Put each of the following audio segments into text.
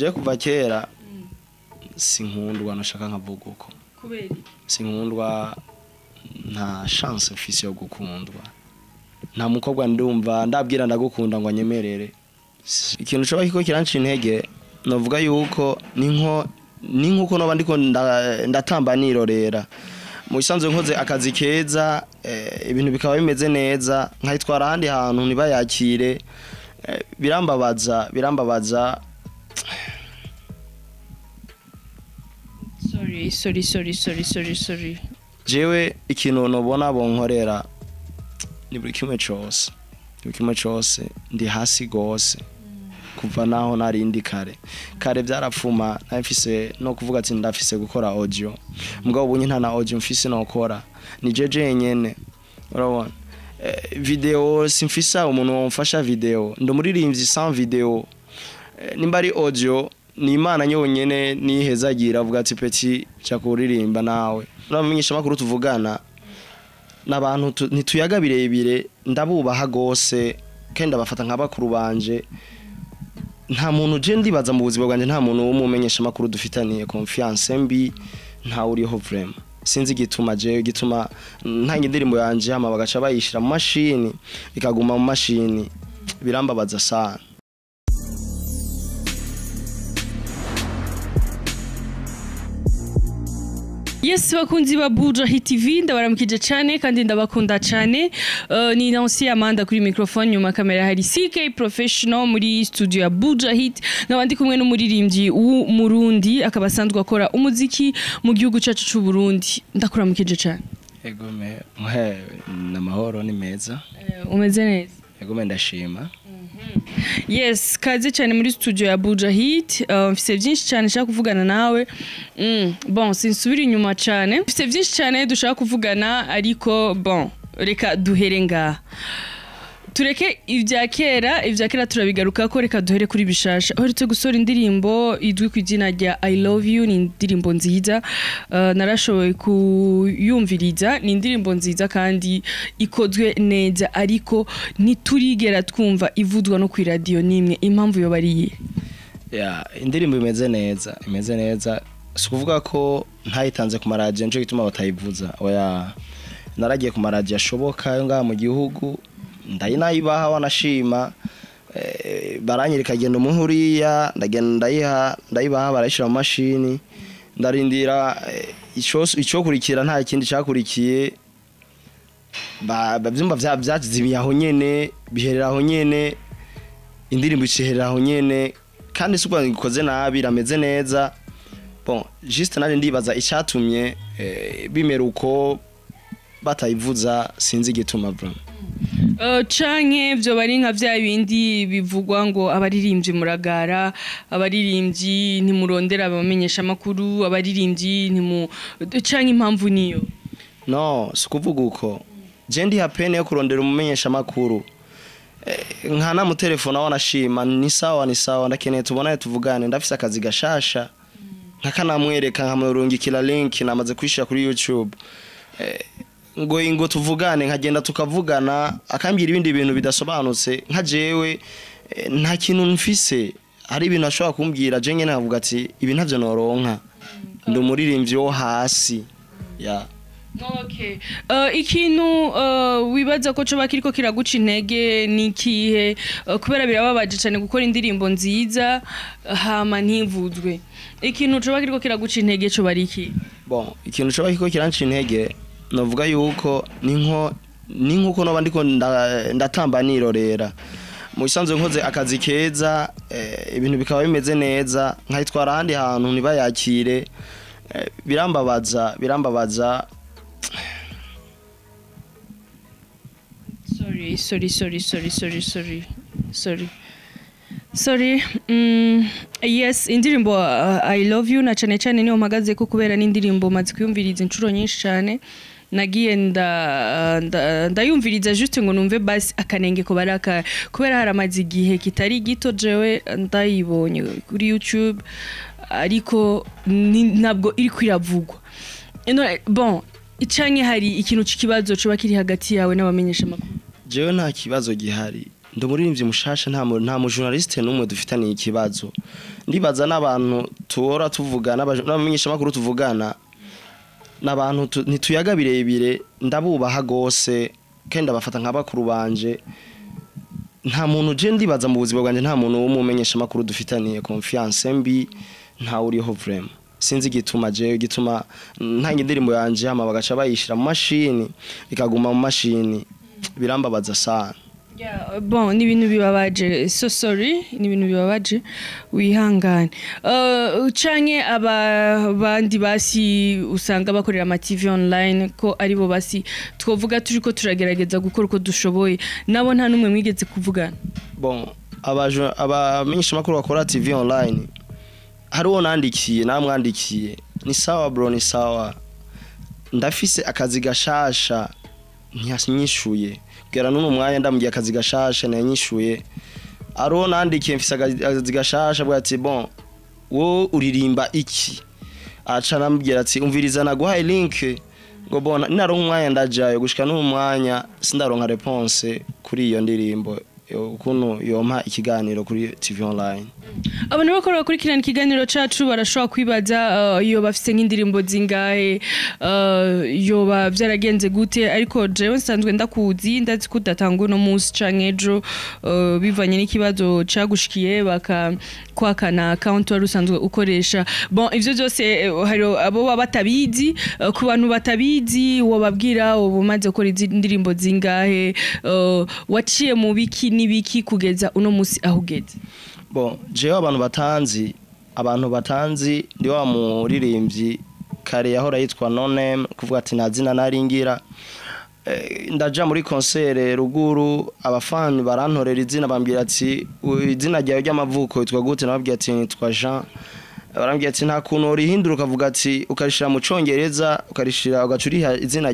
Je kuva kera sinkundwa, nashaka nkavuga uko. Kubera iki? Sinkundwa, nta chance mfise yo gukundwa. Nta mukobwa ndumva ndabwira ndagukunda ngo anyemerere. Ikintu coba kiko kiranca intege, novuga yuko ni nkuko noba ndiko ndatamba nirorera. Mu bisanzwe nkoze akazi keza, ibintu bikaba bimeze neza, nkayitwara ahandi hantu ntibayakire, birambabaza, birambabaza. Sorry, sorry, sorry, sorry, sorry, sorry. Jewe ikintu nobona bonkorera ni buri kimwe cose, buri kimwe cose. Ndi hasi gose kuva naho narindi kare kare, vyarapfuma nari mfise no kuvuga ati ndafise gukora audio, mugabo ubunye nta na audio mfise nokora, ni je jenyene, urabona. Video simfisa umuntu womfasha video, ndi umuririmbyi sans video. Nimba ari audio ni Imana yonyene nihezagira avuga ati petit ca kuririmba nawe. Uramenyesha makuru tuvugana n'abantu ntituyaga birebire, ndabubaha gose kandi ndabafata nka bakuru banje. Nta muntu je ndibaza mu buzima bwanje, nta muntu w'umumenyesha makuru dufitaniye confiance mbi, nta uriho vraiment. Sinzi igituma jewe, igituma ntanga indirimbo yanje hama bagaca bayishira mu mashini ikaguma mu mashini, birambabaza sana. Yes, bakunzi ba Buja Hit TV, ndabaramukije cyane kandi ndabakunda cyane. Ni Nancy Amanda kuri microphone, nyuma kamera hari CK Professional muri studio ya Buja Hit. Nkaba ndi kumwe n'umuririmbyi w'Umurundi, akaba asanzwe akora umuziki mu gihugu cyacu cy'u Burundi. Ndakuramukije cyane. Egome mwe, namahoro ni meza. Umeze neza? Egome, ndashima. Yes, kaze cyane muri studio ya Buja Hit. Mfise byinshi cyane nshaka kuvugana nawe. Bon, sinsubira inyuma cyane, mfise byinshi cyane dushaka kuvugana, ariko bon, reka duhere ngaha, tureke ibya kera, ibya kera turabigaruka ko, reka duhere kuri bishasha. Uherutse gusohora indirimbo izwi ku izina rya I Love You. Ni indirimbo nziza, narashoboye kuyumviriza, ni indirimbo nziza kandi ikozwe neza, ariko ntiturigera twumva ivuzwa no ku iradiyo n'imwe. Impamvu yoba ari iyihe? Ya, indirimbo imeze neza, imeze neza. Si ukuvuga ko ntayitanze ku maradiyo nico gituma batayivuza, oya. Naragiye ku maradiyo ashoboka yo ngaha mu gihugu, ndayinayibaha, wanashima baranyereka genda umuhe uriya, ndagenda ndayiha, ndayibaha, barayishira mu mashini, ndarindira icokurikira, nta kindi cakurikiye. Bavyumva vyazimiye aho nyene, biherera aho nyene, indirimbo iciherera aho nyene. Kandi si ukuvuga ngo ikoze nabi, irameze neza. Bon, juste nanje ndibaza icatumye bimera uko, batayivuza, sinzi igituma vraiment. Canke vyoba ari nka vya bindi bivugwa ngo abaririmbyi muragara, abaririmbyi ntimurondera abamenyesha amakuru, abaririmbyi ntimu, canke impamvu niyo? No, si ukuvuga uko. Je ndi hapene yo kurondera umumenyesha makuru, nkanamutelefona, wanashima ni sawa, ni sawa, ndakeneye tubonane tuvugane, ndafise akazi gashasha, nkakanamwereka, nkamurungikira link namaze kwishira kuri YouTube, ngo tuvugane, nkagenda tukavugana, akambwira ibindi bintu bidasobanutse. Nka jewe nta kintu mfise, hari ibintu ashobora kumbwira je nyene nkavuga ati ibi ntavyo noronka, ndi umuririmbyi wo hasi ya. Okay. Ikintu wibaza ko coba kiriko kiraguca intege ni ikihe? Kubera birababaje cyane gukora indirimbo nziza hama ntivuzwe. Ikintu coba kiriko kiraguca intege coba ari iki? Bon, ikintu coba kiko kiranca intege, novuga yuko ni nkuko noba ndiko ndatamba nirorera. Mu bisanzwe nkoze akazi keza, ibintu bikaba bimeze neza, nkayitwara ahandi hantu ntibayakire, birambabaza, birambabaza. Sorry, sorry, sorry, sorry, sorry, sorry, sorry, sorry. Yes, indirimbo I Love You na cyane cyane niyo mpagaze ko, kubera n'indirimbo maze kuyumviriza inshuro nyinshi cyane. Nagiye ndayumviriza juste ngo numve basi akanenge ko baraka, kubera haramaze igihe kitari gito jewe ndayibonye kuri YouTube, ariko ntabwo iri kwiravugwa. No, bon, canke hari ikintu c'ikibazo coba kiri hagati yawe n'abamenyesha amakuru? Jewe nta kibazo gihari. Ndi umuririmbyi mushasha, nta mu journaliste n'umwe dufitaniye ikibazo. Ndibaza n'abantu tuhora tuvugana, n'abamenyeshamakuru tuvugana, n'abantu ntituyaga birebire. Ndabubaha gose kandi ndabafata nka bakuru banje. Nta muntu, je ndibaza mu buzima bwanjye, nta muntu w'umumenyeshamakuru dufitaniye confiance mbi, ntawe uriho vraiment. Sinzi igituma jewe, igituma ntanga indirimbo yanje hama bagaca bayishira mu mashini, ikaguma mu mashini, birambabaza sana. Yeah, bon, ni ibintu bibabaje, so sorry, ni ibintu bibabaje, wihangane. Canke aba bandi basi usanga bakorera ama TV online, ko aribo basi twovuga turiko turagerageza gukora uko dushoboye, nabo nta numwe mwigeze kuvugana? Bon, abamenyeshamakuru bakora TV online, hari uwo nandikiye, namwandikiye: "Ni sawa bro, ni sawa, ndafise akazi gashasha." Ntiyanyishuye kugera n'uno mwanya. Ndamubwiye akazi gashasha, ntiyanyishuye. Hari uwo nandikiye: "Mfise akazi gashasha." Avuga ati: "Bon, wowe uririmba iki?" Aca arambwira ati: "Umviriza, naguhaye link." Ngo: "Bon, naronka umwanya ndajayo." Gushika n'uyu mwanya sindaronka réponse kuri iyo ndirimbo, ukuntu yompa ikiganiro kuri TV online. Abantu bakora bakurikirana ikiganiro cacu barashobora kwibaza iyo bafise nk'indirimbo zingahe, yoba vyaragenze gute. Ariko jewe nsanzwe ndakuzi, ndazi ko udatanga uno munsi canke ejo, bivanye n'ikibazo cagushikiye baka kwakana account wari usanzwe ukoresha. Bon, ivyo vyose, hari abo baba batabizi. Ku bantu batabizi, wobabwira woba umaze gukora izi ndirimbo zingahe, waciye mu biki n'ibiki kugeza uno munsi aho ugeze? Bon, jewe abantu batanzi, ndi wa muririmbyi kare yahora yitwa No Name, kuvuga ati nta zina naringira. Ndaja muri concert ruguru, abafani barantorera izina, bambwira ati: "Izina ryawe ry'amavuko witwa gute?" Nababwira ati: "Nitwa Jean." Barambwira ati: "Nta kuntu urihindura, ukavuga ati ukarishira mu congereza, ukarishira, ugaca uriha izina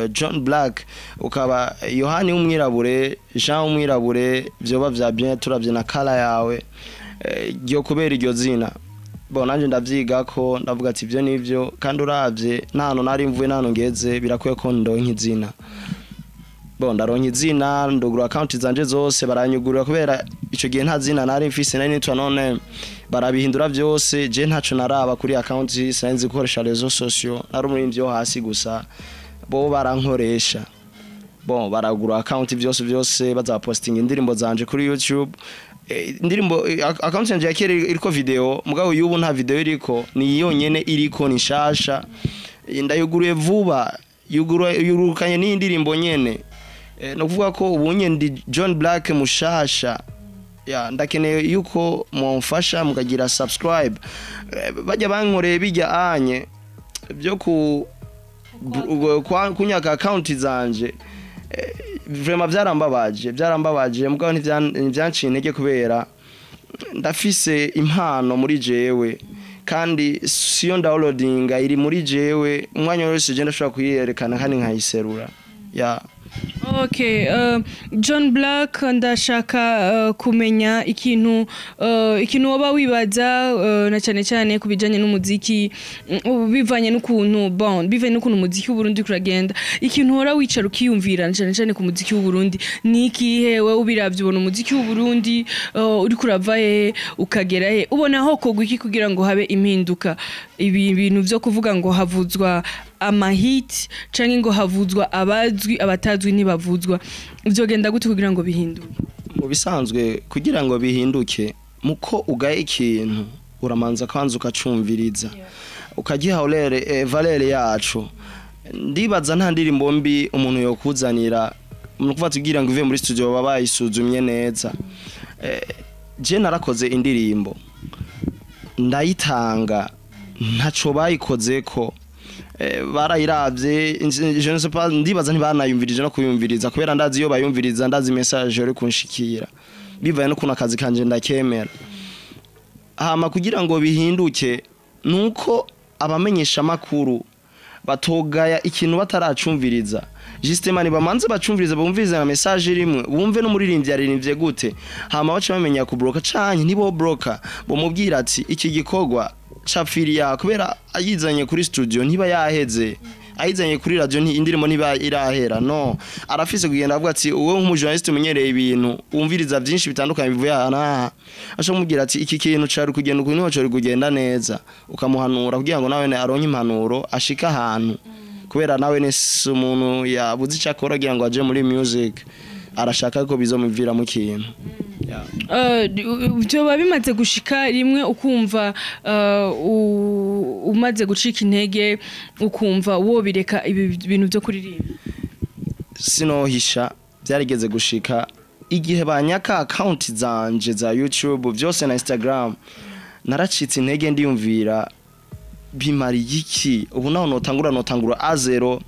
John Black, ukaba Yohani w'umwirabure, Jean w'umwirabure, vyoba vya bien turavye na color yawe, ryo kubera iryo zina." Bon, nanje ndavyiga ko ndavuga ati ivyo nivyo, kandi uravye nta nari mvuye nta ngeze, birakwiye ko ndonka izina. Bon, ndaronka izina, ndugura account zanje zose, baranyugurura, kubera ico gihe nta zina nari mfise, nari nitwa none barabihindura vyose. Je ntaco naraba kuri account, sinzi gukoresha réseaux sociaux, nari umuririmbyi wo hasi gusa, bo barankoresha. Bon, baragura account vyose vyose, baza posting indirimbo zanje kuri YouTube. Indirimbo, account yanje ya kera iriko video, mugabo y'ubu nta video iriko, ni yonyene iriko, ni shasha. Ndayuguruye vuba, yugurukanye n'indirimbo nyene. No kuvuga ko ubu nye ndi John Black mushasha. Ya, ndakeneye yuko mwamfasha mukagira subscribe. Bajya bankoreye bijya anye byo ku kunyaka account zanje, vraiment byarambabaje, byarambabaje, mugabo ntivyanciye intege kubera ndafise impano muri jewe, kandi siyo downloadinga, iri muri jewe. Umwanya wose je ndashobora kuyiyerekana kandi nkayiserura, ya. Okay, John Black, ndashaka kumenya ikintu woba wibaza, na cyane cyane ku bijanye n'umuziki, bivanye n'ukuntu, bon, bivanye n'ukuntu umuziki w'u Burundi kuragenda, ikintu uhora wicara ukiyumvira na cyane cyane ku muziki w'u Burundi ni ikihe? Wewe ubiravye, ubona umuziki w'u Burundi uri kurava he ukagera he? Ubona ho kogwa iki kugira ngo habe impinduka? Ibi bintu vyo kuvuga ngo havuzwa amahit canke ngo havuzwa abazwi, abatazwi ntibavuzwa, vyogenda gute kugira ngo bihinduke? Mu bisanzwe, kugira ngo bihinduke, muko ugaye ikintu uramanza kwanza ukacumviriza, ukagiha valeur, valeur yacu. Ndibaza nta ndirimbo mbi umuntu yokuzanira, ni ukuvuga tugira ngo ive muri studio baba bayisuzumye neza. Je narakoze indirimbo, ndayitanga, ntaco bayikozeko. Barayiravye, je ne sais pas, ndibaza ntibanayumvirije no kuyumviriza, kubera ndazi iyo bayumviriza, ndazi message yori kunshikira, bivaye no kuntu akazi kanje ndakemera. Hama kugira ngo bihinduke, nuko abamenyesha makuru batogaya ikintu bataracumviriza. Justement, bamanze bacumviriza, bumvirize na message irimwe, bumve n'umuririmbyi yaririmbye gute, hama bace bamenya ku bloka canke nibo bloka, bomubwira ati iki gikorwa capfiriya, kubera ayizanye kuri studio ntiba yaheze. Ayizanye kuri radio, indirimbo ntiba irahera. No arafise kugenda avuga ati wowe nk'umujournaliste umenyereye ibintu, wumviriza byinshi bitandukanye bivuye aha n'aha, ashobora kumubwira ati iki kintu cari kugenda uku, niho cari kugenda neza, ukamuhanura kugira ngo nawe aronke impanuro ashika ahantu, kubera nawe ni si umuntu yabuze icyo akora kugira ngo aje muri music, arashaka ko bizomuviramo ikintu. Yeah. Byoba bimaze gushika rimwe ukumva umaze gucika intege, ukumva wobireka ibi bintu byo kuririmba? Sinohisha, byarigeze gushika igihe banyaka account zanje za YouTube byose na Instagram. Naracitse intege, ndiyumvira bimariye iki ubu? Naho notangura à zéro.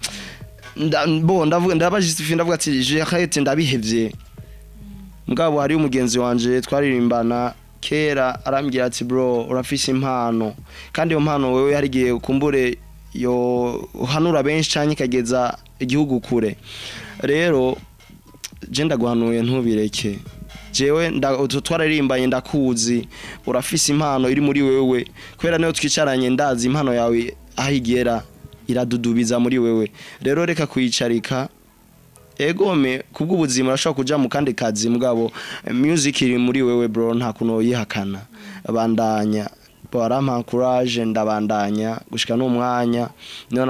Bo ndavuga, ndabajistifie, ndavuga ati j'arrête, ndabihevye. Mugabo hari umugenzi wanje twaririmbana kera, arambwira ati bro, urafise impano, kandi iyo mpano wewe hari igihe ukumbure yo uhanura benshi canke ikageza igihugu kure. Rero je ndaguhanuye ntubireke. Jewe twararirimbanye, ndakuzi, urafise impano iri muri wewe, kubera niyo twicaranye ndazi impano yawe aho igera iradudubiza muri wewe. Rero reka kuyicarika. Egome kubw'ubuzima urashobora kuja mu kandi kazi, mugabo music iri muri wewe bro, nta kuntu yihakana, bandanya. Barampa courage, ndabandanya gushika n'umwanya niyo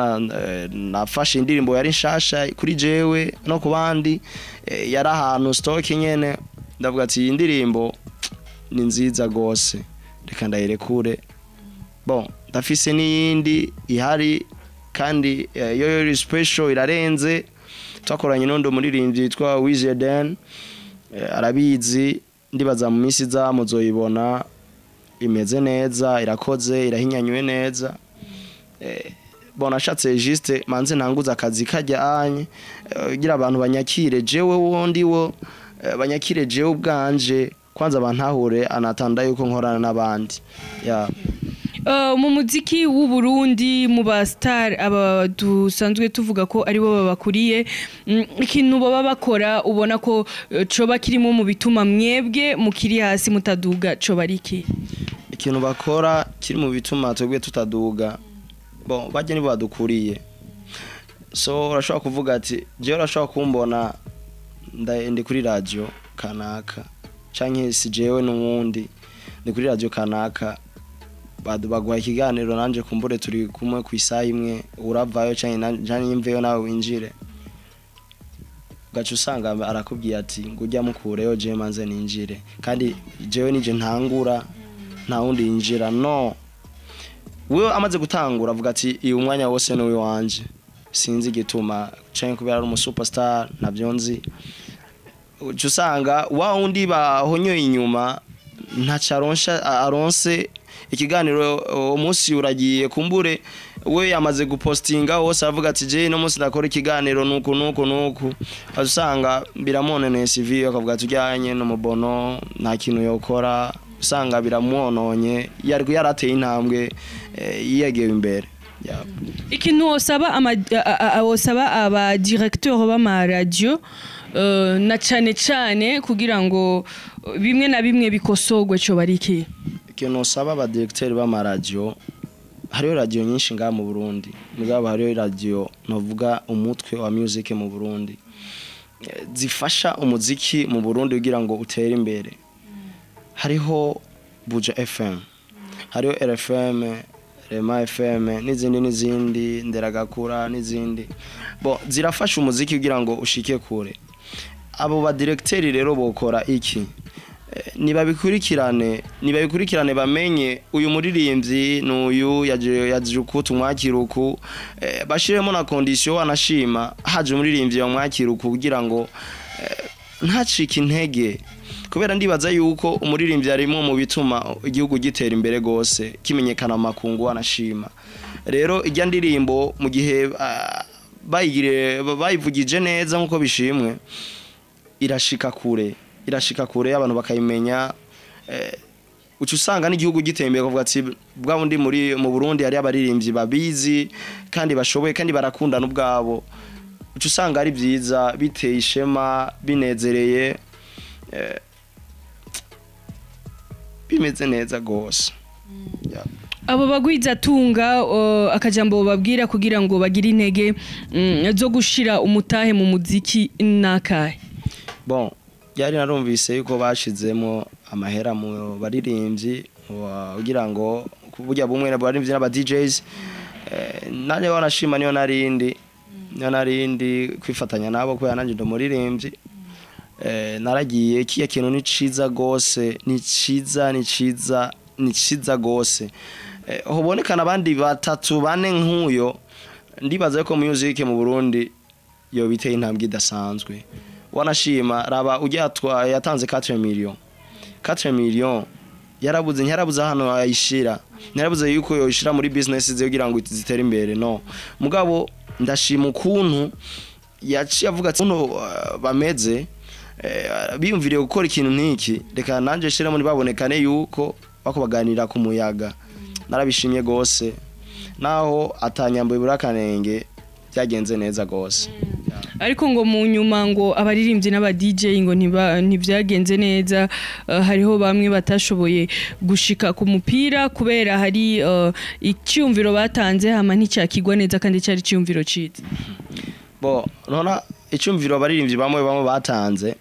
nafashe indirimbo yari nshasha kuri jewe no ku bandi, yari ahantu stock nyene. Ndavuga ati iyi ndirimbo ni nziza gose, reka ndayirekure. Bon, ndafise n'iyindi ihari kandi yo iri special, irarenze, twakoranye n'undi muririmbyi yitwa Wizarden, arabizi. Ndibaza mu minsi iza muzoyibona imeze neza, irakoze, irahinyanyuwe neza. Bon, nashatse juste manze ntanguza akazi kajya anye kugira abantu banyakire jewe wundi wo banyakire jewe ubwanje kwanza, bantahure anatanda yuko nkorana n'abandi, yeah. Mu muziki w'u Burundi, mu ba star aba dusanzwe tuvuga ko aribo babakuriye, ikintu baba bakora ubona ko coba kirimo mu bituma mwebwe mukiri hasi mutaduga, coba ari iki? Ikintu bakora kiri mu bituma twebwe tutaduga, bon, bajya nibo badukuriye. So urashobora kuvuga ati jewe urashobora kumbona ndi kuri radio kanaka, canke si jewe n'uwundi ndi kuri radio kanaka, baguha ikiganiro, nanje kumbure turi kumwe ku isaha imwe, uravayo canke canke mveyo nawe winjire, ugaca usanga arakubwiye ati ngo ujya mukureyo, jewe manze ninjire, kandi jewe nije ntangura, nta wundi yinjira. No wewe amaze gutangura avuga ati uyu mwanya wose ni uwanje. Sinzi igituma, canke kubera ari umu superstar, ntabyo nzi. Uca usanga wa wundi bahonyoye inyuma ntaco aronsha, aronse ikiganiro. Umunsi uragiye, kumbure we yamaze gupostinga hose, avuga ati je no munsi ndakora ikiganiro nuku nuku nuku. Usanga biramwononeye CV, akavuga ati ujyanye n'umubono nta kintu yokora. Usanga biramwononye, yari yarateye intambwe, yiyegewe imbere. Yeah. Ikintu wosaba wosaba aba directeur b'ama radio, na cane cane kugira ngo bimwe na bimwe bikosogwe, coba ari iki? Ikintu usaba abadirecteur b'amaradiyo, hariho radiyo nyinshi ngaha mu Burundi, mugabo hariho radiyo novuga umutwe wa music mu Burundi, zifasha umuziki mu Burundi kugira ngo utere imbere. Hariho Buja FM, hariho RFM, Rema FM, n'izindi n'izindi, Nderagakura n'izindi. Bo zirafasha umuziki kugira ngo ushike kure. Abo badirecteur rero bokora iki? Nibabikurikirane, bamenye uyu muririmbyi n'uyu yaje uku, tumwakira uku, bashiremo na condition, anashima haje umuririmbyi bamwakira uku, kugira ngo ntacike intege, kubera ndibaza yuko umuririmbyi arimo mu bituma igihugu gitera imbere gose, kimenyekana mu makungu. Anashima rero ijya ndirimbo mu gihe bayigire bayivugije neza nkuko bishimwe, irashika kure, irashika kure, abantu bakayimenya, uca usanga n'igihugu giteye imbere, kuvuga ati bwa bundi muri mu Burundi hari abaririmbyi babizi kandi bashoboye kandi barakundana ubwabo. Uca usanga ari byiza, biteye ishema, binezereye, bimeze neza gose. Yeah. Abo bagwizatunga, akajambo babwira kugira ngo bagire intege zo gushira umutahe mu muziki nakahe? Bon, yari narumvise yuko bashizemo amahera mu baririmbyi kugira ngo burya bumwe na baririmbyi n'aba DJs. Nanjye wanashima niyo narindi kwifatanya nabo, kubera nanjye ndi umuririmbyi. Naragiye kiya kintu ni ciza gose, ni ciza, ni ciza, ni ciza gose. Hobonekana abandi batatu, bane nk'uyo, ndibaza ko music mu Burundi yo biteye intambwe idasanzwe. Wanashima raba ujya yatanze 4 millions, 4 millions yarabuze, ntiyarabuze hano ayishira, ntiyarabuze yuko yoyishira muri business ze kugira ngo zitere imbere. No mugabo ndashima ukuntu yaciye avuga ati uno bameze biyumviriye gukora ikintu nk'iki, reka nanje shiramo ntibabonekane yuko bako baganira ku muyaga. Narabishimye gose, naho atanyambo ibura akanenge, byagenze neza gose. Ariko ngo mu nyuma ngo abaririmbyi n'aba DJ ngo ntibyagenze neza. Hariho bamwe batashoboye gushika ku mupira kubera hari icyumviro batanze hama nticyakigwa neza, kandi cyari icyumviro ciza. Bo nona icyumviro abaririmbyi bamwe bamwe batanze,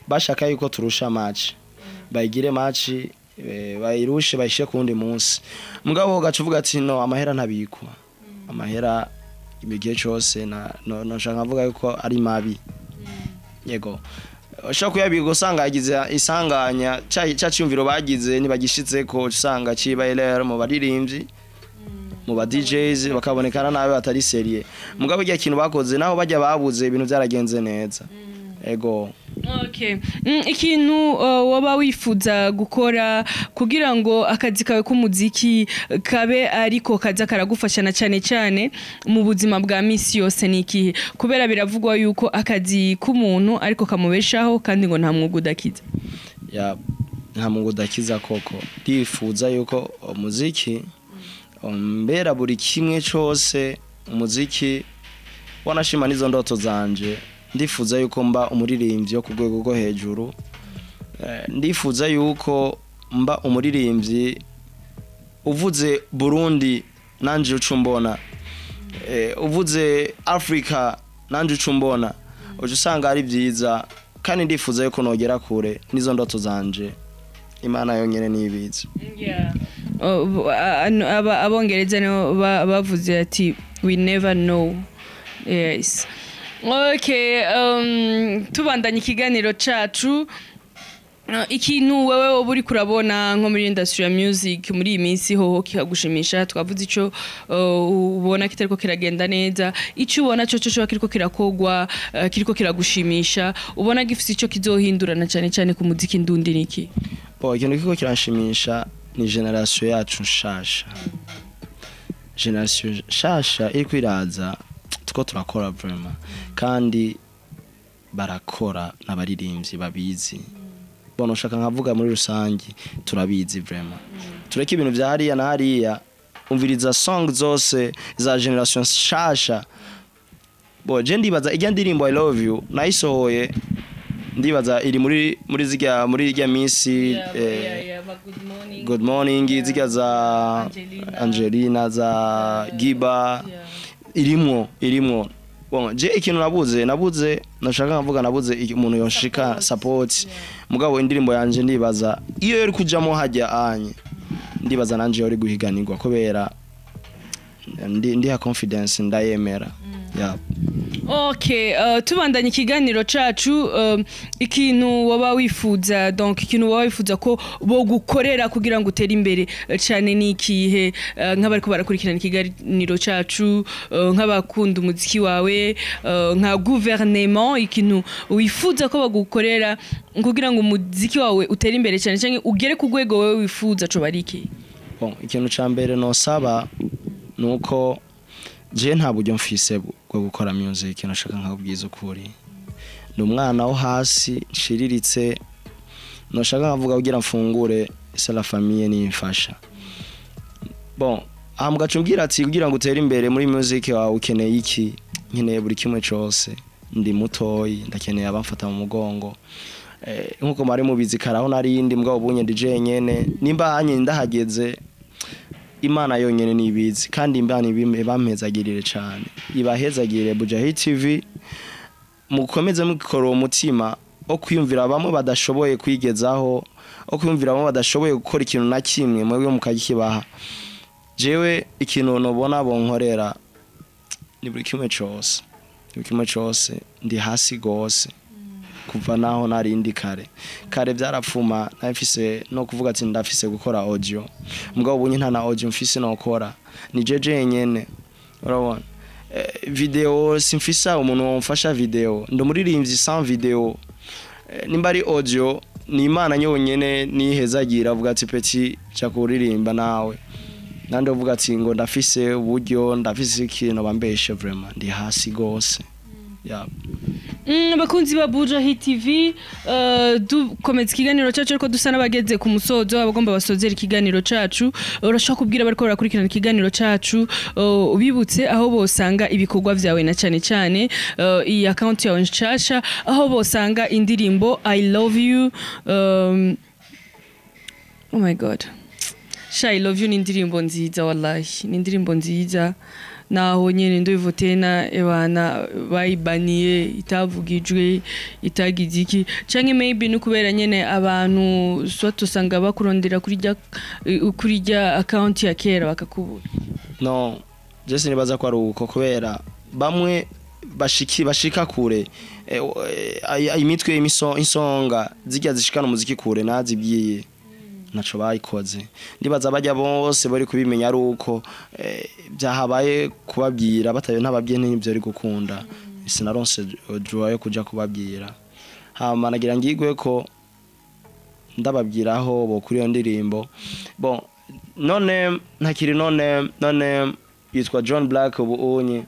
bashaka yuko turusha match, bayigire match, bayirushe, bayishe ku wundi munsi. Mugabo gaca uvuga ati no, amahera ntabikwa, amahera igihe cyose na no, no nshaka nkavuga yuko ari mabi. Yego, ushobora kuyabika usanga yagize isanganya, ca cyumviro bagize ntibagishitseko, usanga cibaye rero mu baririmbyi, mu ba DJs, bakabonekana nabi, batari sérieux. Mugabo irya kintu bakoze, naho bajya babuze, ibintu byaragenze neza, ego. Okay. Ikintu waba wifuza gukora kugira ngo akazi kawe k'umuziki kabe ariko kaza karagufasha na cyane cyane mu buzima bwa misi yose ni ikihe? Kubera biravugwa yuko akazi k'umuntu ariko kamubeshaho, kandi ngo nta mwuga udakiza. Ya, nta mwuga udakiza koko. Ndifuza yuko umuziki mbera buri kimwe cyose. Umuziki wanashima n'izo ndoto zanje. Ndifuza yuko mba umuririmbyi wo ku rwego rwo hejuru. Ndifuza yuko mba umuririmbyi uvuze Burundi nanje uca umbona, uvuze Africa nanje uca umbona, uca usanga ari byiza. Kandi ndifuza yuko nogera kure n'izo ndoto zanje, Imana yonyene nibizi. Yeah. Abongereza nibo bavuze ati "We never know." Yes. Okay, tubandanya ikiganiro cacu. Ikintu wewe woba uriko urabona nko muri industry ya music muri iyi minsi hoho kikagushimisha, twavuze ico ubona kitariko kiragenda neza, ico ubona co coba kiriko kirakogwa, kiriko kiragushimisha, ubona gifise ico kizohindurana cyane cyane ku muziki ndundi niki? Bo, ikintu kiko kiranshimisha ni generation yacu nshasha, generation nshasha iriko iraza. Tuko turakora vraiment, kandi barakora n'abaririmbyi babizi. Bona ushaka nkavuga muri rusangi turabizi vraiment. Tureke ibintu vya hariya na hariya, umviriza song zose za generation nshasha. Bo je ndibaza ijya ndirimbo "I Love You" nayisohoye, ndibaza iri muri zirya, muri irya minsi, "Good Morning". "Good Morning", zirya za Angelina. Angelina, za Giba, irimwo. Bon, je ikintu nabuze, nashaka nkavuga nabuze umuntu yonshika support. Mugabo indirimbo yanje ndibaza iyo yari kujamo hajya anye, ndibaza nanje yori guhiganirwa, kubera ndiha confidence, ndayemera, yeah. Okay, tubandanya ikiganiro cacu. Ikintu waba wifuza, donc ikintu waba wifuza ko bogukorera kugira ngo utere imbere cane ni ikihe? Nk'abariko barakurikirana ikiganiro cacu, nk'abakunda umuziki wawe, nka gouvernement, ikintu wifuza ko bagukorera kugira ngo umuziki wawe utere imbere cane canke ugere ku rwego wewe wifuza co bari iki? Bon, ikintu ca mbere nosaba nuko je nta buryo mfise bwo gukora music. Nashaka nkabwiza ukuri, ni umwana wo hasi nshiriritse. Nashaka nkavuga kugira mfungure, c'est la famille nimfasha. Bon, aha mugaca umbwira ati kugira ngo utere imbere muri music wawe ukeneye iki? Nkeneye buri kimwe cose. Ndi mutoyi, ndakeneye abamfata mu mugongo. Nkuko mwari mubizi kare aho narindi, mugabo ubunye ndi jenyene. Nimba hanye ndahageze. Imana yonyene nibizi, kandi Imana ibampezagirire cane, ibahezagirire. Bujahi TV, mukomeze mukora uwo mutima wo kwiyumvira bamwe badashoboye kwigezaho, wo kwiyumvira bamwe badashoboye gukora ikintu na kimwe, mwebwe mukakibaha. Jewe ikintu nobona bonkorera ni buri kimwe cose, buri kimwe cose. Ndi hasi gose kuva naho narindi kare. Kare byarapfuma, nari no kuvuga ati ndafise gukora audio, mugabo ubu nta na audio mfise nokora, ni jeje nyene. Urabona, video simfisa umuntu wamfasha video, ndi umuririmbyi sans video. Nimba ari audio, ni Imana yonyene nihezagira avuga ati: "Petit, ja kuririmba nawe." Nandi uvuga ati ngo ndafise uburyo, ndafise ikintu, bambeshe. Vraiment ndi hasi gose, yeah. Bakunzi ba Buja Hit TV, dukomeza ikiganiro cacu, ariko dusa n'abageze ku musozo, abagomba basozera ikiganiro cacu. Urashobora kubwira bariko barakurikirana ikiganiro cacu, ubibutse aho bosanga ibikorwa vyawe, na cane cane iyi account yawe nshasha, aho bosanga indirimbo "I Love You". Oh my God, sha, "I Love You" ni indirimbo nziza, wallahi ni indirimbo nziza, naho nyene ndobivo tena ebana bayibaniye, itavugijwe, itagize iki, canke maybe no kubera nyene abantu soit usanga bakurondera kuri rya account ya kera bakakubura. No, je sinibaza ko ari uko, kubera bamwe bashika kure, imitwe insonga zijya zishikana umuziki kure nazibwiye, ntaco bayikoze. Ndibaza bajya bose bari kubimenya ari uko byahabaye kubabwira, batayo ntababwiye n'ibyo ari gukunda. Sinaronse droit yo kuja kubabwira. Hama nagira ngigwe ko ndababwiraho bo kuri iyo ndirimbo. Bon, none ntakiri none none yitwa John Black ubu unye.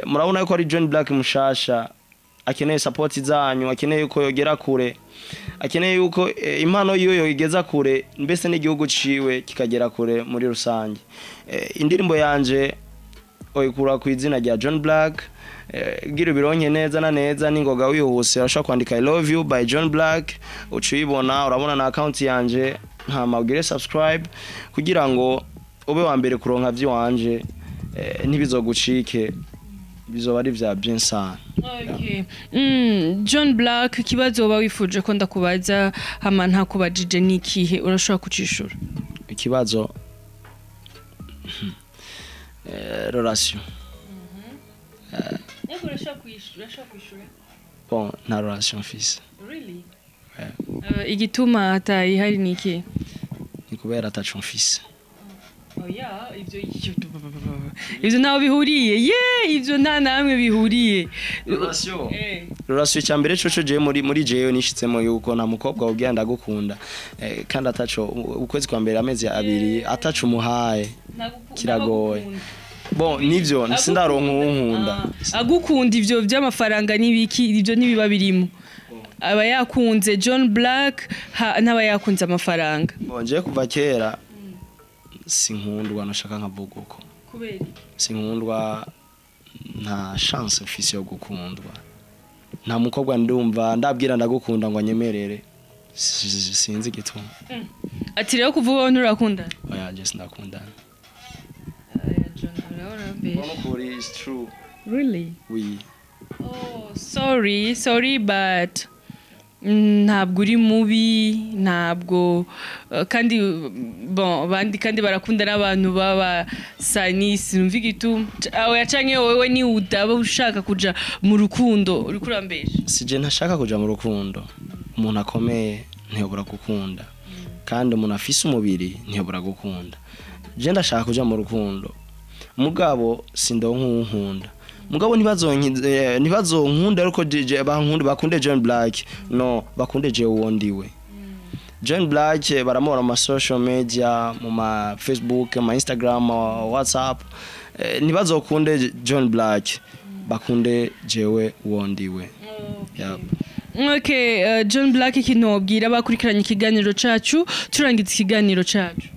Murabona ko ari John Black mushasha, akeneye support zanyu, akeneye yuko yogera kure, akeneye yuko impano yiwe yoigeza kure, mbese n'igihugu ciwe kikagera kure muri rusange. Indirimbo yanje oyikura ku izina rya John Black. Gira ubironke neza na neza n'ingoga, wihuse urashobora kwandika "I Love You" by John Black, uca uyibona. Urabona na account yanje, hama ugire subscribe kugira ngo ube wa mbere kuronka vy'iwanje, ntibizogucike, bizoba ari vya bien sana. Okay. John Black, ikibazo woba wifuje ko ndakubaza hama ntakubajije ni ikihe? Urashobora kucishura. Ikibazo, relation. Yego, urashobora kwishura, urashobora kwishura. Bon, nta relation mfise. Really? Igituma atayihari ni iki? Ni kubera ataco mfise. Oya, ivyo ntaho bihuriye, ye, ivyo nta namwe bihuriye. Relation, relation cyambere coco, jewe muri jewe nishitsemo yuko nta mukobwa wubwira ndagukunda, kandi ataco ukwezi kwa mbere, amezi 2, ataco umuhaye, kiragoye. Bon, nivyo, sindaronka uwunkunda. Ah, agukunda, ivyo vy'amafaranga n'ibiki, ivyo ntibiba birimo. Aba yakunze John Black, ntaba yakunze amafaranga. Bon, jewe kuva kera sinkundwa, nashaka nkavuga uko. Kubera? Sinkundwa, nta chance mfise yo gukundwa. Nta mukobwa ndumva ndabwira ndagukunda ngo anyemerere. Sinzi igituma. Ati rero kuva ubu nturakundana? Oya, je sindakundana. Ukuri is true. Really? Oui. Oh, sorry, sorry, but ntabwo uri mubi, ntabwo, kandi bon, abandi kandi barakunda n'abantu baba sani, sinumva igituma aho canke wowe ni udaba ushaka kuja mu rukundo, uriko urambesha. Sije ntashaka kuja mu rukundo. Umuntu akomeye ntiyobora gukunda, kandi umuntu afise umubiri ntiyobora gukunda. Je ndashaka kuja mu rukundo, mugabo sindonka uwunkunda. Mugabo ntibazonkunda ariko jeje bankunda, bakunde John Black. No bakunde je uwo ndiwe John Black. Baramubona mu ma social media, mu ma Facebook, mu ma Instagram, ma WhatsApp. Ntibazokunde John Black, bakunde jewe uwo ndiwe. Yep. Okay, John Black, ikintu wobwira abakurikiranye ikiganiro cacu, turangiza ikiganiro cacu?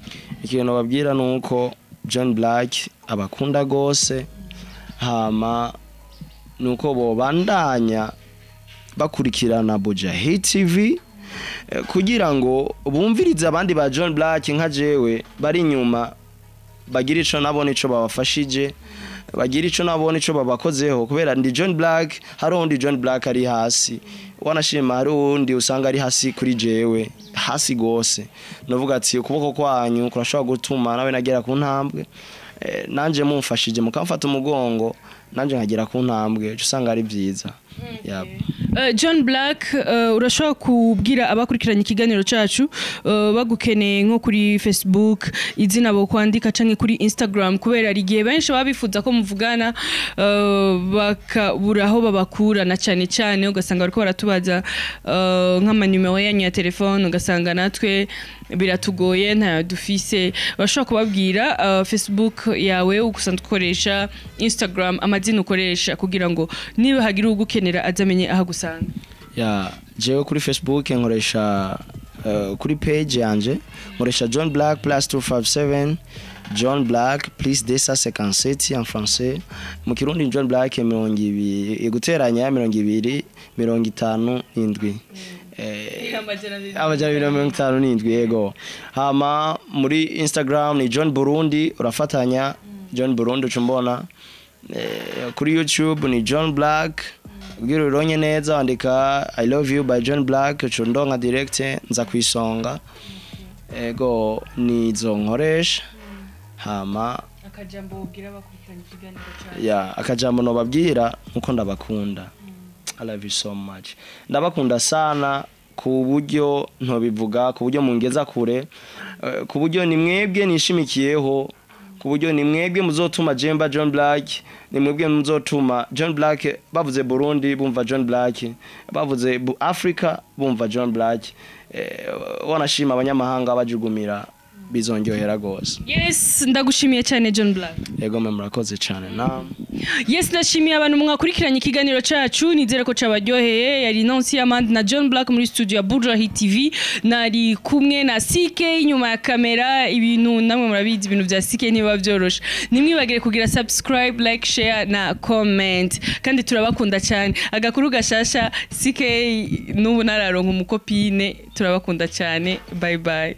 Ikintu babwira ni uko John Black abakunda gose, hama nuko bobandanya bakurikirana Buja Hit TV, kugira ngo bumvirize abandi ba John Black nka jewe bari inyuma. Bagira ico nabona ico babafashije, bagira ico nabona ico babakozeho, kubera ndi John Black, hari undi John Black ari hasi, wanashima hari uwundi usanga ari hasi kuri jewe, hasi gose. Novuga ati ukuboko kwanyu kurashobora gutuma nawe nagera ku ntambwe. Nanje mumfashije, mukamfata umugongo, nanje nkagera ku ntambwe, uca usanga ari vyiza. Yep. John Black, urashobora kubwira abakurikiranye ikiganiro cacu, bagukeneye nko kuri Facebook izina bokwandika, canke kuri Instagram, kubera hari igihe benshi baba bifuza ko muvugana, bakabura aho babakura, na cane cane ugasanga bariko baratubaza nk'amanimero yanyu ya telefone, ugasanga natwe biratugoye, ntayo dufise. Urashobora kubabwira Facebook yawe usanzwe ukoresha, Instagram, amazina ukoresha, kugira ngo niba hagira ugukenera azamenye aho agusanga? Ya, jewe kuri Facebook nkoresha, kuri page yanje nkoresha John Black plus 257, John Black plus 257 en français. Mu Kirundi John Black 20 guteranya 257, 257. Yego. Hama muri Instagram ni John Burundi, urafatanya John Burundi ucumbona. Kuri YouTube ni John Black. Ubwira uronye neza, wandika "I love you" by John Black, ucundonka direct, nza kwisonga. Ego, nizo nkoresha. Hama akajambo ubwira abakurikiranye ikiganiro cyacu? Ya, akajambo nobabwira nkuko ndabakunda, I love you so much, ndabakunda sana ku buryo ntobivuga, ku buryo mungeza kure, ku buryo ni mwebwe nishimikiyeho, ku buryo ni mwebwe muzotuma Jemba John Black, ni mwebwe muzotuma John Black bavuze Burundi bumva John Black, bavuze Africa bumva John Black, wanashima abanyamahanga bajugumira, bizongerera gose. Yes, ndagushimiye cyane, John Black. Yego mwe, murakoze cyane na Yes, ndashimiye abantu mwakurikiranye ikiganiro cacu, nizere ko cabaryoheye. Yari Nancy Amand na John Black muri studio ya Buja Hit TV. Nari kumwe na CK inyuma ya kamera. Ibintu namwe murabizi, ibintu vya CK niba byoroshe. Nimwibagire kugira subscribe, like, share na comment, kandi turabakunda cyane. Agakuru gashasha, CK n'ubu nararonka umukopine. Turabakunda cyane, bye bye.